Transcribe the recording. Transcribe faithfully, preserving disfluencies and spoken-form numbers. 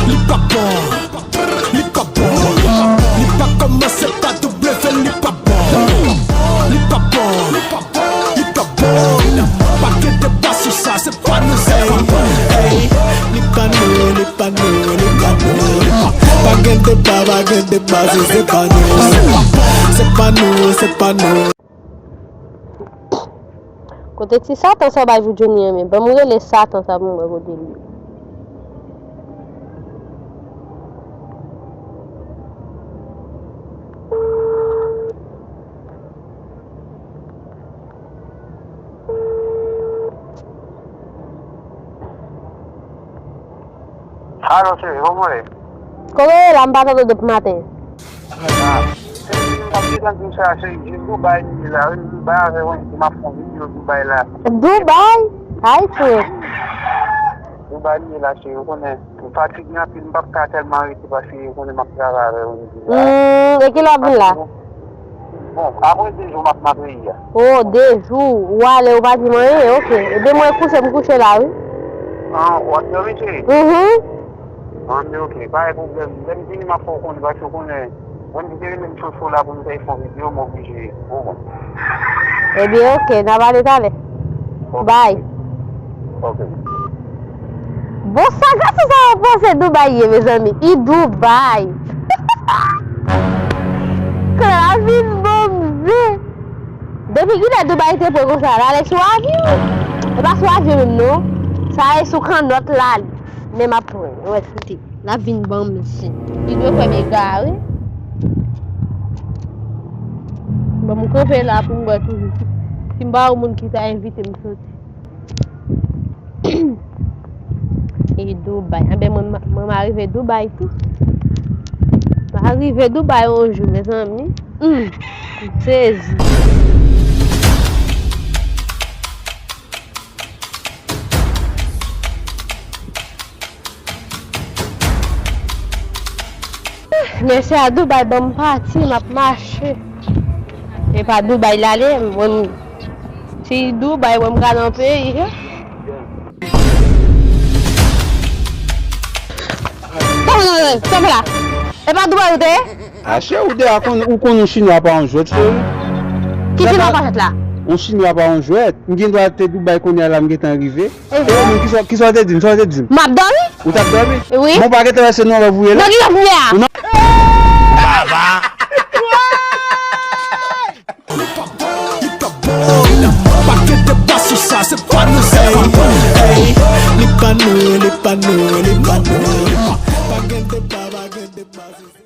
Li pa bon, li pa bon, li pa kòmanse pa W, li pa bon, li pa bon, li pa bon, pa gen deba sou sa, se pa nou, se pa bon. Ey, li pa nou, li pa nou, li pa nou, li pa bon. Pa gen deba, pa gen deba, se, se pa nou, se pa bon, se pa nou, se pa nou. Kote ti Satan sa bay pou Johnny an, men ban m rele Satan sa pou m wè kote l ye. Alo, cheri, kòman w ye? Kòman w ye la? M pa tande w depi maten. Ah, m ap gentan di w sa, cheri, se Dubai m ye la, wi, Dubai avè Wendy, m ap fè yon videyo Dubai la. Dubai? Ay, frè. Dubai m ye la, cheri, ou konnen, m fatige anpil, m p ap ka tèlman rete paske ou konnen m ap travay avè Wendy la. Hmm, e kilè w ap vin la? Bon, apre de jou m ap nan peyi a. Oh, de jou. Ou ale, ou pa di m anyen, ok. Ebyen, mwen kouche, m kouche la, wi. Ah, w ap dòmi, cheri? Mhm. An, men ok, pa gen pwoblèm. Lè m vini, m ap fè w konnen, paske w konnen, mwen m te rele m sou show la pou m fè yon videyo, m oblije. Ou konprann? Ebyen, ok, n a pale talè. Ok. Bye. Ok. Bon, sa gason sa yo panse Dubai ye, mezanmi? I Dubai. Kòlè la vin bon, mze. Depi kilè Dubai te pre konsa? L ale sou avyon? E pa sou avyon menm, non. Sa e sou kannòt l ale. Men m ap pran, wè, koute. L ap vin ban m zen. Li dwe kwè m egare. Bon, m kanpe la pou m wè toujou si, si m pa yon moun ki ta envite m soti. E Dubai. Anben, mwen, mwen m arive Dubai tou. M arive Dubai yon jou, mezanmi. Hmm, m sezi. Men se a Dubai, ban m pati, m ap mache. E pa Dubai l ale, mwen, m, si Dubai, mwen, m ka nan peyi. Sa w fè la? E pa Dubai ou te ye? Ache ou de a konn, ou konn yon chinwa pa yon jwèt, cheri. Ki chinwa pa jwèt la? Yon chinwa pa yon jwèt. M gen dwa te Dubai kounye a la, m gentan rive. E ou menm, kisa, kisa w te di m? Sa w te di m? M ap dòmi. Ou t ap dòmi? Wi. Bon, pa gentan wè se nan lòv ou ye la? Nan ki lòv m ye a? Ou nan... Baba. Li pa bon, li pa bon, li pa bon. Pa gen deba sou sa, se pa nou, se pa bon. Ey, li pa nou, li pa nou, li pa nou, li pa. Pa gen deba, pa gen deba.